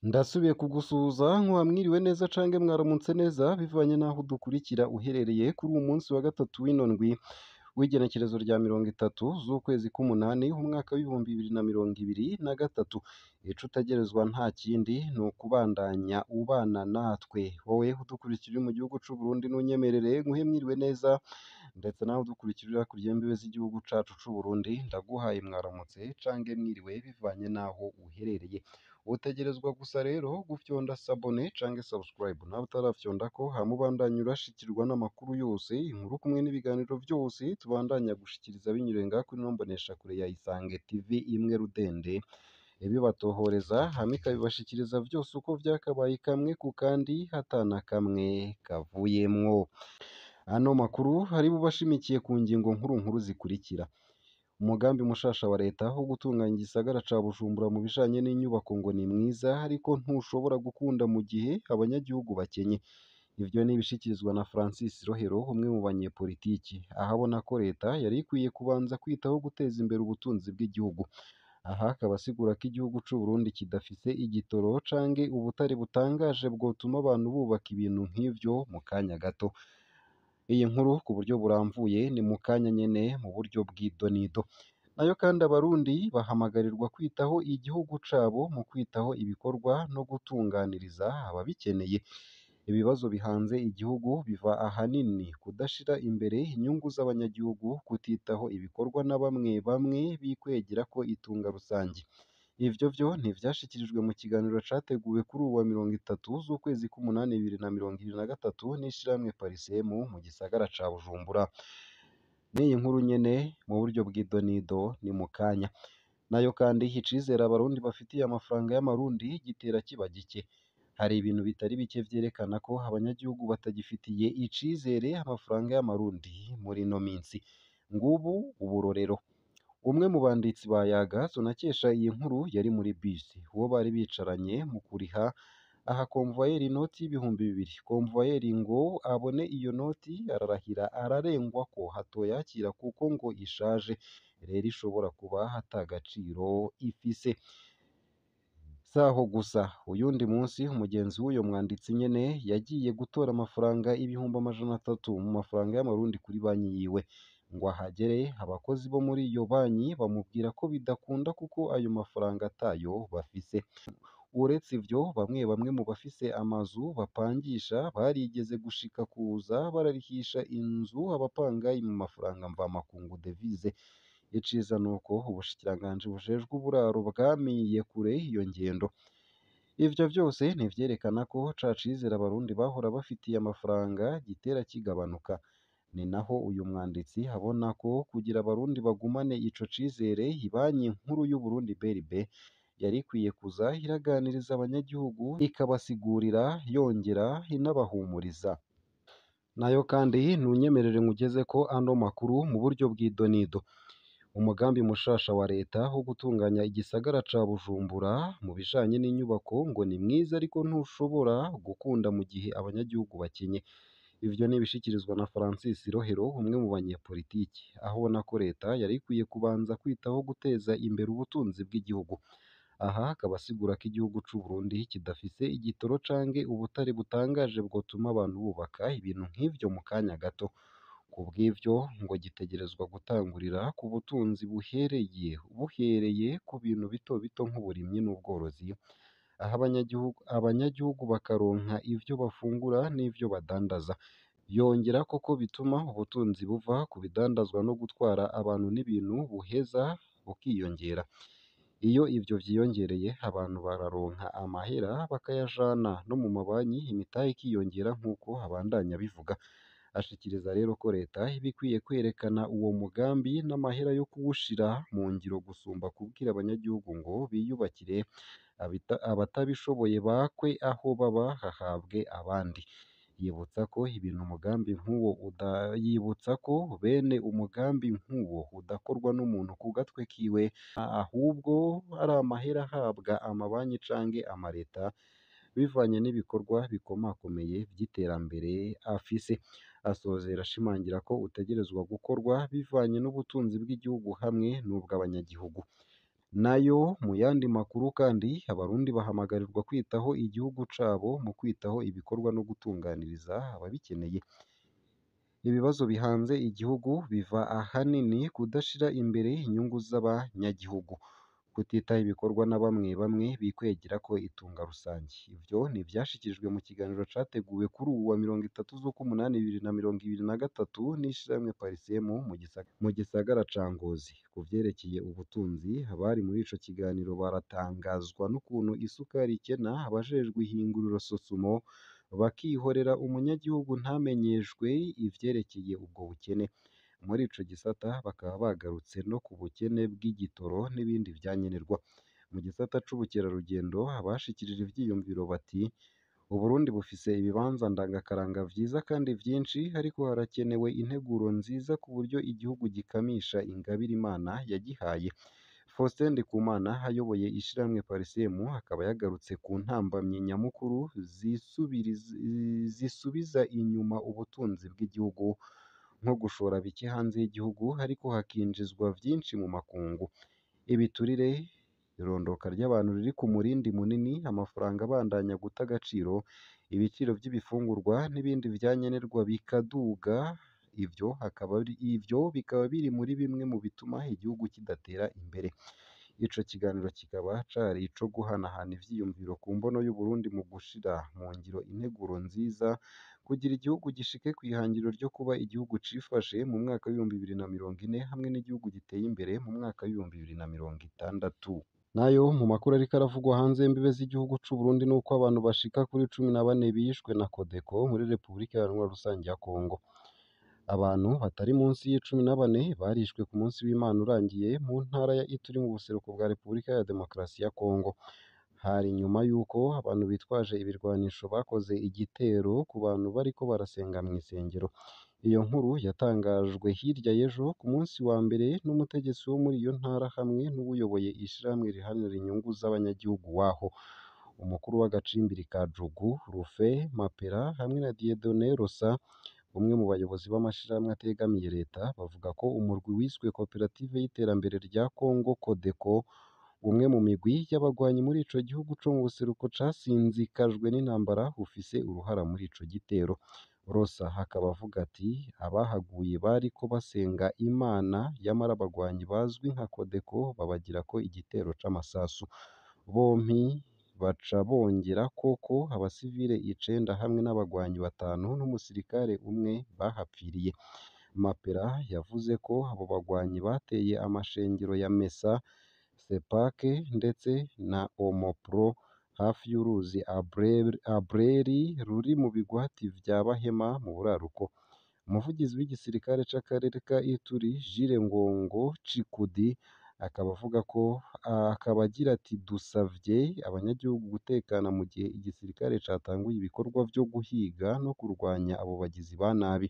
Ndasubiye kugusuhuza nkuba mwiriwe neza cange mwaramutse neza bivanye n'aho udukurikira uherereye kuri uwu munsi wa gatatu w'ino ndwi w'igenekerezo rya 30 z'ukwezi k'umunani umwaka w'2023. Ico utegerezwa nta kindi ni ukubandanya ubana natwe. Wowe udukurikira uri mu gihugu c'u Burundi nunyemerere nkuhe mwiriwe neza, ndetse nawe udukurikira uri hakurya y'imbibe z'igihugu cacu c'u Burundi ndaguhaye mwaramutse cange mwiriwe bivanye n'aho uherereye. Utegerezwa gusa rero gufyonda s'abonner canke subscribe nawe utarafyondako, hama ubandanye urashikirwa n'amakuru yose, inkuru kumwe n'ibiganiro vyose tubandanya gushikiriza binyuriye ngaha kuri ino mboneshakure ya Isange TV imwe rudende, ibibatohoreza hama ikabibashikiriza vyose uko vyakabaye kamwe ku kandi hatana kamwe kavuyemwo. Ano makuru ari bubashimikiye ku ngingo nkuru nkuru zikurikira: umugambi mushasha wa leta wo gutunganya igisagara ca Bujumbura mu bijanye n'inyubako ngo ni mwiza, ariko ntushobora gukunda mu gihe abanyagihugu bakenye. Ivyo ni ibishikirizwa na Francis Rohero, umwe mu banyepolitiki, aho abona ko leta yari ikwiye kubanza kwitaho guteza imbere ubutunzi bw'igihugu. Aha akaba asigura ko igihugu c'u Burundi kidafise igitoro canke ubutare butangaje bwotuma abantu bubaka ibintu nk'ivyo mu kanya gato. Iyi nkuru ku buryo buramvuye ni mu kanya nyene mu buryo bw'idonido. Nayo kandi abarundi bahamagarirwa kwitaho igihugu cabo mu kwitaho ibikorwa no gutunganiriza ababikeneye. Ibibazo bihanze igihugu biva ahanini kudashira imbere inyungu z'abanyagihugu, kutitaho ibikorwa na bamwe bamwe bikwegerako itunga rusangi. Ivyo vyo ntivyashikirijwe mu kiganiro categuwe kuri uwu wa 30 z'ukwezi k'umunani 2023 n'ishirahamwe Parisemu mu gisagara ca Bujumbura. N'iyi nkuru nyene mu buryo bw'idonido ni mu kanya. Nayo kandi icizere abarundi bafitiye amafaranga y'amarundi gitera kiba gike. Hari ibintu bitari bike vyerekana ko abanyagihugu batagifitiye icizere amafaranga y'amarundi muri ino minsi. Ngubu uburorero. Umwe mu banditsi ba Yaga tunakesha iyi nkuru yari muri bisi, uwo bari bicaranye mu kuriha aha komvayeri inoti y'2000. Komvayeri ngo abone iyo noti ararahira ararengwa ko hatoyakira kuko ngo ishaje, rero ishobora kuba ata gaciro ifise. Saho gusa, uyundi munsi umugenzi w'uyo mwanditsi nyene yagiye gutora amafaranga 300,000 mu mafaranga y'amarundi kuri banki yiwe. Ngo ahagere abakozi bo muri iyo banki bamubwira ko bidakunda kuko ayo mafaranga atayo bafise. Uretse ivyo, bamwe bamwe mu bafise amazu bapangisha barigeze gushika kuza bararihisha inzu abapangayi mu mafaranga mvamakungu devise. Iciza nuko ubushikiranganji bujejwe uburaro bwamiye kure iyo ngendo. Ivyo vyose ni ivyerekana ko ca cizere abarundi bahora bafitiye amafaranga gitera kigabanuka. Ni naho uyu mwanditsi abona ko kugira abarundi bagumane ico cizere, ibanki nkuru y'Uburundi BRB yari ikwiye kuza iraganiriza abanyagihugu ikabasigurira yongera inabahumuriza. Nayo kandi ntunyemerere nkugezeko ano makuru mu buryo bw'idonido. Umugambi mushasha wa leta wo gutunganya igisagara ca Bujumbura mu bijanye n'inyubako ngo ni mwiza, ariko ntushobora gukunda mu gihe abanyagihugu bakenye. Ivyo ni ibishikirizwa na Francis Rohero, umwe mu banyepolitiki, aho ubona ko leta yari ikwiye kubanza kwitaho guteza imbere ubutunzi bw'igihugu. Aha akaba asigura ko igihugu c'u Burundi kidafise igitoro canke ubutare butangaje bwotuma abantu bubaka ibintu nk'ivyo mu kanya gato. Kubw'ivyo ngo gitegerezwa gutangurira ku butunzi buhereye ku bintu bito bito nk'uburimyi n'ubworozi, aho abanyagihugu bakaronka ivyo bafungura n'ivyo badandaza. Yongerako ko bituma ubutunzi buva ku bidandazwa no gutwara abantu n'ibintu buheza bukiyongera. Iyo ivyo vyiyongereye abantu bararonka amahera bakayajana no mu mabanki, imitahe ikiyongera nk'uko abandanya abivuga. Ashikiriza rero ko leta iba ikwiye kwerekana uwo mugambi n'amahera yo kuwushira mu ngiro gusumba kubwira abanyagihugu ngo biyubakire, abatabishoboye bakwe aho baba hahabwe abandi. Yibutsa ko ibintu umugambi nk'uwo yibutsa ko bene umugambi nk'uwo udakorwa n'umuntu ku gatwe kiwe, ahubwo ari amahera ahabwa amabanki canke amareta bivanye n'ibikorwa bikomakomeye vy'iterambere afise. Asozera ashimangira ko utegerezwa gukorwa bivanye n'ubutunzi bw'igihugu hamwe n'ubw'abanyagihugu. Nayo mu yandi makuru kandi, abarundi bahamagarirwa kwitaho igihugu cabo mu kwitaho ibikorwa no gutunganiriza ababikeneye. Ibibazo bihanze igihugu biva ahanini kudashira imbere inyungu z'abanyagihugu, kutitaho ibikorwa na bamwe bamwe bikwegerako itunga rusangi. Ivyo ni ivyashikirijwe mu kiganiro categuwe kuri uwu wa 30 z'ukumunani 2023 n'ishirahamwe Parisemu mu gisagara ca Ngozi. Ku vyerekeye ubutunzi, abari muri ico kiganiro baratangazwa n'ukuntu isukari ikena, abajejwe ihinguriro Sosumo bakihorera umunyagihugu ntamenyeshwe ivyerekeye ubwo bukene. Muri ico gisata bakaba bagarutse no ku bukene bw'igitoro n'ibindi vyankenerwa. Mu gisata c'ubukerarugendo, abashikirije ivyiyumviro bati: "Uburundi bufise ibibanza ndangakaranga vyiza kandi vyinshi, ariko harakenewe integuro nziza ku buryo igihugu gikamisha ingabire Imana yagihaye." Faustin Ndikumana ayoboye ishirahamwe Parisemu akaba yagarutse ku ntambamyi nyamukuru zisubiza inyuma ubutunzi bw'igihugu, nko gushora bike hanze y'igihugu ariko hakinjizwa vyinshi mu makungu, ibiturire, irondoka ry'abantu riri ku murindi munini, amafaranga abandanya guta agaciro, ibiciro vy'ibifungurwa n'ibindi vyankenerwa bikaduga, ivyo bikaba biri muri bimwe mu bituma igihugu kidatera imbere. Ico kiganiro kikaba cari ico guhanahana ivyiyumviro ku mbono y'Uburundi mu gushira mu ngiro integuro nziza kugira igihugu gishike kw'ihangiro ryo kuba igihugu cifashe mu mwaka w'2040 hamwe n'igihugu giteye imbere mu mwaka w'2060. Nayo mu makuru ariko aravugwa hanze y'imbibe z'igihugu c'Uburundi nuko abantu bashika kuri 14 bishwe na Codeco muri Repubulika Iharanira Rusangi ya Kongo. Abantu batari munsi y'14 barishwe ku munsi w'Imana urangiye mu ntara ya Ituri mu buseruko bwa Repubulika ya Demokarasi ya Kongo. Hari nyuma y'uko abantu bitwaje ibirwanisho bakoze igitero ku bantu bariko barasenga mw'isengero. Iyo nkuru yatangajwe hirya y'ejo ku munsi wa mbere n'umutegetsi wo muri iyo ntara hamwe n'uwuyoboye ishirahamwe riharanira inyungu z'abanyagihugu waho. Umukuru w'agacimbiri ka Jugu, Rufe Mapera hamwe na Dieudonné Rosa, umwe mu bayobozi b'amashirahamwe ategamiye leta, bavuga ko umurwi wiswe Koperative y'iterambere rya Congo Codeco, umwe mu migwi y'abagwanyi muri ico gihugu co mu buseruko casinzikajwe n'intambara, ufise uruhara muri ico gitero. Rosa akaba avuga ati: "Abahaguye bariko basenga Imana, yamara abagwanyi bazwi nka Codeco babagirako igitero c'amasasu. Bompi baca bongerako ko abasivile 9 hamwe n'abagwanyi 5 n'umusirikare umwe bahapfiriye." Mapera yavuze ko abo bagwanyi bateye amashengero ya Mesa, Sepake ndetse na Omopro hafi y'uruzi Abreri ruri mu bigwati vya Bahema mu buraruko. Umuvugizi w'igisirikare c'akarere ka Ituri, Jules Ngongo Chikudi, akaba avuga ko akaba agira ati: "Dusavye abanyagihugu gutekana mu gihe igisirikare catanguye ibikorwa vyo guhiga no kurwanya abo bagizi ba nabi."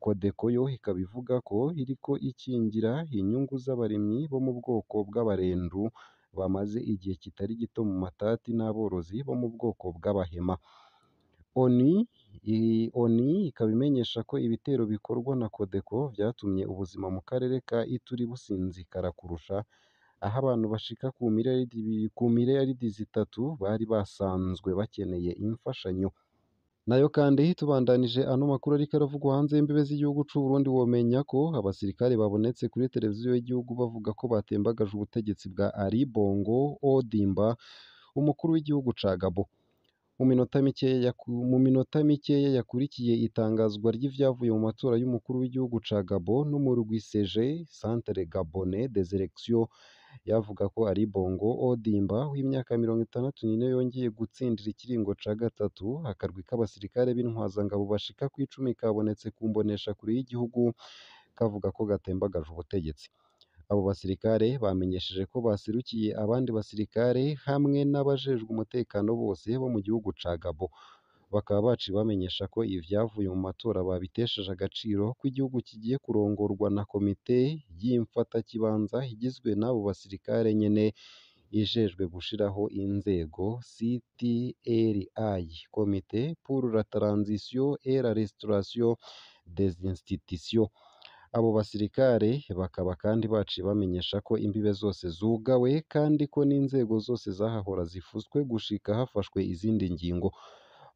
Codeco yo ikaba ivuga ko iriko ikingira inyungu z'abarimyi bo mu bwoko bw'abarendu bamaze igihe kitari gito mu matati n'aborozi bo mu bwoko bw'abahema. ONU ikaba imenyesha ko ibitero bikorwa na Codeco vyatumye ubuzima mu karere ka Ituri businzikara kurusha, aho abantu bashika ku miriyaridi 3 bari basanzwe bakeneye imfashanyo. Nayo kandi tubandanije ano makuru ariko aravugwa hanze y'imbibe z'igihugu c'Uburundi, womenya ko abasirikare babonetse kuri televiziyo y'igihugu bavuga ko batembagaje ubutegetsi bwa Ali Bongo Ondimba, umukuru w'igihugu ca Gabon. Mu minota mikeya yakurikiye itangazwa ry'ivyavuye mu matora y'umukuru w'igihugu ca Gabon n'umurwi CG, Centre Gabonais des Elections, yavuga ko Ali Bongo Ondimba w'imyaka 64 yongeye gutsindira ikiringo ca gatatu. Akarwi k'abasirikare b'intwazangabo bashika kw'icumi kabonetse ku mboneshakure y'igihugu kavuga ko gatembagaje ubutegetsi. Abo basirikare bamenyesheje ko baserukiye abandi basirikare hamwe n'abajejwe umutekano bose bo mu gihugu ca Gabon. Bakaba baciye bamenyesha ko ivyavuye mu matora babitesheje agaciro, ko igihugu kigiye kurongorwa na komite y'imfatakibanza igizwe n'abo basirikare nyene ijejwe gushiraho inzego CTRI, Comité pour la transition et la restauration des institutions. Abo basirikare bakaba kandi baciye bamenyesha ko imbibe zose zugawe kandi ko n'inzego zose zahahora zifuswe gushika hafashwe izindi ngingo.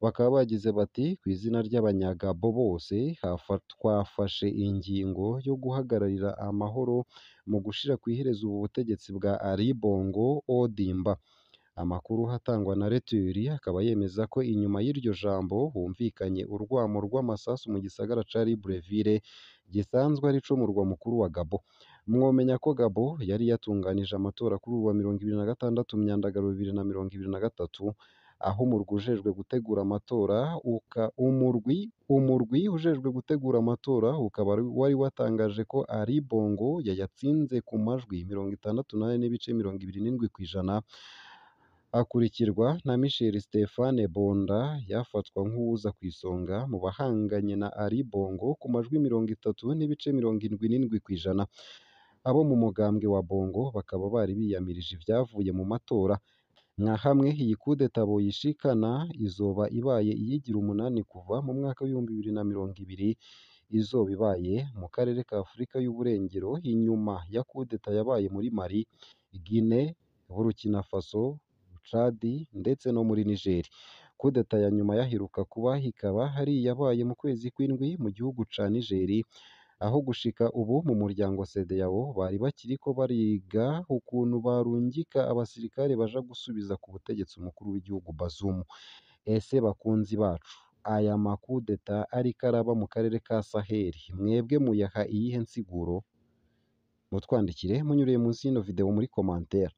Bakaba bagize bati: "Kw'izina ry'abanyagabo bose twafashe ingingo yo guhagararira amahoro mu gushira kw'iherezo ubu butegetsi bwa Ali Bongo Ondimba." Amakuru atangwa na Reuters akaba yemeza ko inyuma y'iryo jambo humvikanye urwamo rw'amasasu mu gisagara ca Libreville gisanzwe arico murwa mukuru wa Gabon. Mwomenya ko Gabon yari yatunganije amatora kuri uwu wa 26 Myandagaro 2023, aho umurwi ujejwe gutegura amatora umurwi ujejwe gutegura amatora ukaba wari watangaje ko Ali Bongo yayatsinze ku majwi 64.27%, akurikirwa na Michel Stephane Bonda yafatwa nk'uwuza kw'isonga mu bahanganye na Ali Bongo ku majwi 30.77%. Abo mu mugambwe wa Bongo bakaba bari biyamirije ivyavuye mu matora. Nka hamwe iyi kudeta boyishikana izoba ibaye iyigira umunani kuva mu mwaka w'2020, izoba ibaye mu karere ka Afurika y'Uburengero inyuma ya kudeta yabaye muri Mali, Guinea, Burkina Faso, Chad ndetse no muri Niger. Kudeta ya nyuma yaheruka kuba ikaba ari iyabaye mu kwezi kw'indwi mu gihugu ca Niger, aho gushika ubu mu muryango CEDEAO bari bakiriko bariga ukuntu barungika abasirikare baja gusubiza ku butegetsi umukuru w'igihugu Bazoum. Ese bakunzi bacu, aya makudeta ariko araba mu karere ka Sahel mwebwe muyaha iyihe nsiguro? Mutwandikire munyuriye munsi y'ino video muri commentaire.